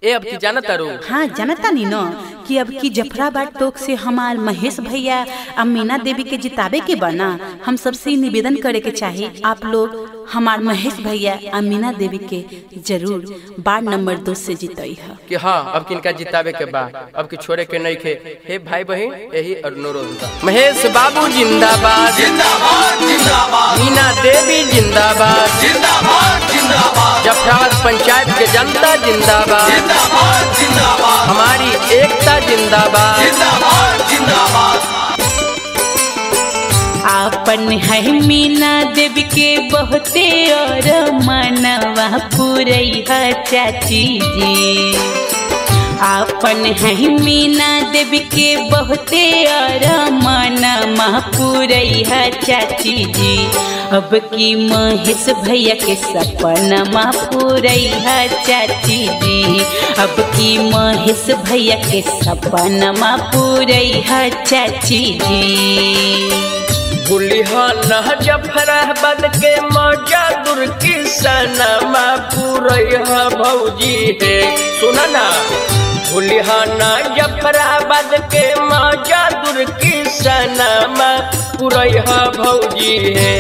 ए अब की जानता रू? हाँ जानता नी न कि अब की जफराबाद टोक से हमार महेश भैया और मीना देवी के जितावे के बना। हम सबसे निवेदन करे के चाही आप लोग हमार महेश भैया और मीना देवी के जरूर वार्ड नंबर 2 से जितई है। कि हाँ अब किनका जितावे के बा, अब की छोड़े के नहीं खे। हे भाई बहन यही अनुरोध बा। महेश बाबू जिंदाबाद जिंदाबाद जिंदाबाद, मीना देवी जिंदाबाद जिंदाबाद जिंदाबाद, जफराबाद पंचायत के जनता जिंदाबाद जिंदाबाद जिंदाबाद, हमारी एकता जिंदाबाद जिंदाबाद जिंदाबाद। आपन है मीना देवी के बहुते और मनवा पुरई है चाची जी। आपन है मीना देवी के बहुते और मनवा पुरई है चाची जी। अब की महेश भैया के सपना पुरई है चाची जी। अब की महेश भैया के सपना पुरई है चाची जी। भूलिहन जफराबाद के मौजा दूर की सनमा पुरई है भौजी हे। सुना ना, भूलिहन जफराबाद के मौजा दूर की सनमा पुरई है भौजी हे।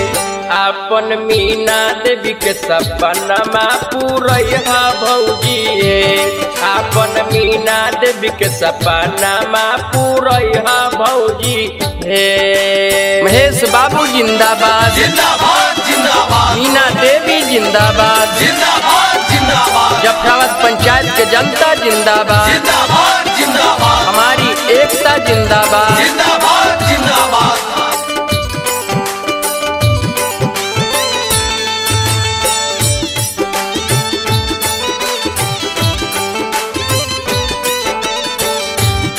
आपन मीना देवी के सपनमा पुरई है भौजी हे। आपन मीना देवी के सपनमा पुरई है भौजी हे। महेश बाबू जिंदाबाद जिंदाबाद जिंदाबाद, मीना देवी जिंदाबाद जिंदाबाद जिंदाबाद, जफराबाद पंचायत के जनता जिंदाबाद जिंदाबाद जिंदाबाद, हमारी एकता जिंदाबाद जिंदाबाद जिंदाबाद।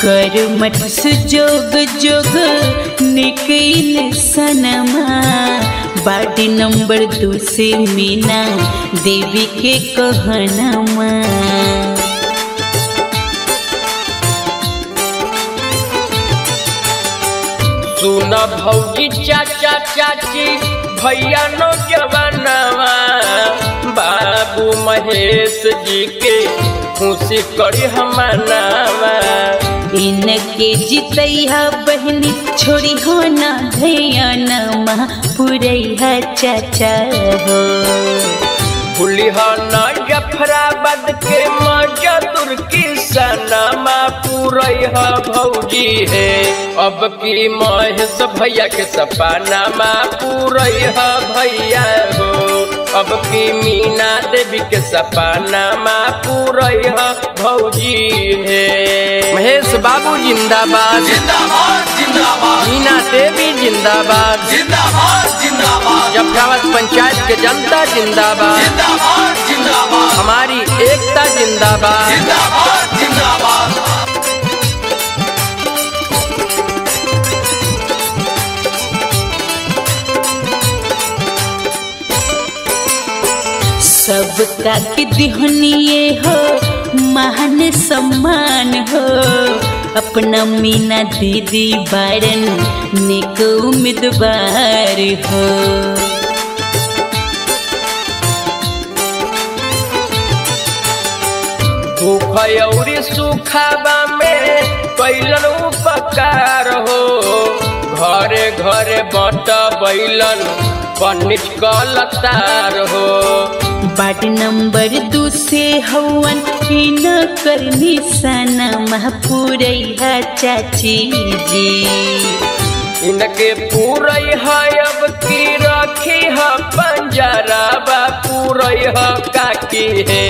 कर मत सुजोग जोग निकल सनमा वार्ड नंबर 2 से मीना देवी के कहनमा। सुन भौजी चाचा चाची भैया नौजवानवा, बाबू महेश जी के खुशी करी हमनावा। इनके जितैया बहनी छोड़ी हो ना धैया पुरैया चाचा हो। भूलिहन जफराबाद के मौजा दूर की सनमा पुरई है भौजी हे। अब की महेश भैया के सपनामा पुरई है भैया हो। अब की मीना देवी के सपनामा पुरई है भौजी हे। महेश बाबू जिंदाबाद जिंदाबाद जिंदाबाद, मीना देवी जिंदाबाद जिंदाबाद जिंदाबाद, जफराबाद पंचायत के जनता जिंदाबाद जिंदाबाद जिंदाबाद, हमारी एकता जिंदाबाद जिंदाबाद जिंदाबाद। सबका के दिहनिए हो महान सम्मान हो। अपना मीना दीदी बारन नेक उम्मीदवार हो। भूख और सुखाबा में कैलन उपकार हो। घरे घरे बट बैलन पनिच कलतार हो। वार्ड नंबर 2 से हवन न कर निशाना पुरई है चाची जी। इनके पुरई है अब की रखी है पंजराबा पुरई है काकी है।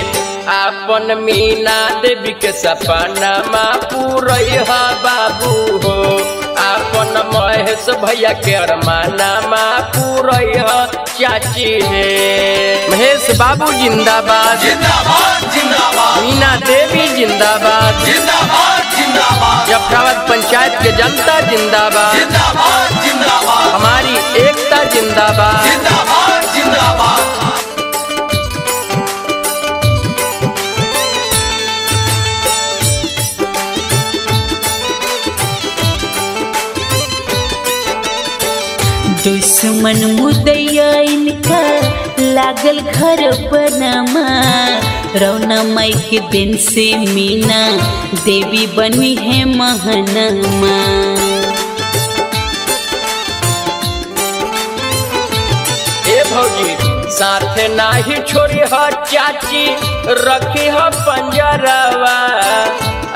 आपन मीना देवी के सपनामा पुरई है बाबू हो। आपन महेश भैया के अरमानामा पुरई है चाची हे। महेश बाबू जिंदाबाद जिंदाबाद जिंदाबाद, मीना देवी जिंदाबाद जिंदाबाद जिंदाबाद, जफराबाद पंचायत के जनता जिंदाबाद जिंदाबाद जिंदाबाद, हमारी एकता जिंदाबाद जिंदाबाद जिंदाबाद। दुश्मन मुदैया इनका लागल घर बनमा। रौना माई के दिन से मीना देवी बनी है महनमा। ए भौजी साथ नाही छोड़ी ह चाची रखी ह पंजरवा,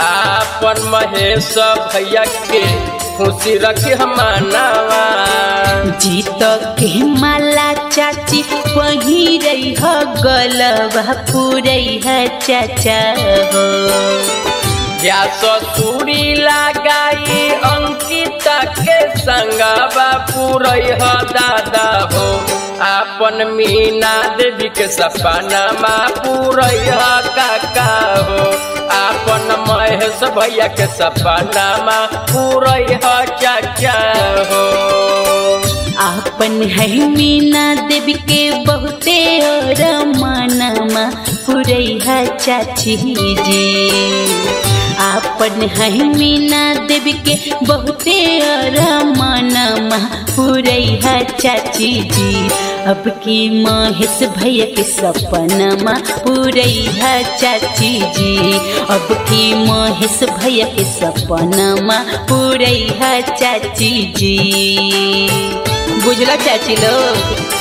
आपन महेश भैया के खुशी रखी ह मानवा। जीत के माला चाची पहिरई ह गलवा पुरई ह चाचा हो। या ससुरी लगाई अंकिता के संगवा पुरई ह दादा हो, आपन मीना देवी के सपनामा पुरई ह काका हो, आपन महेश भैया के सपनामा पुरई ह चाचा हो। आपन है मीना देवी के बहुते और मानमा पुरई ह चाची जी। आपन है मीना देवी के बहुते और मानमा पुरई ह चाची जी। अब की महेश भैया के सपनामा पुरई ह चाची जी। अब की महेश भैया के सपनामा पुरई ह चाची जी। बुझला चाची लोग।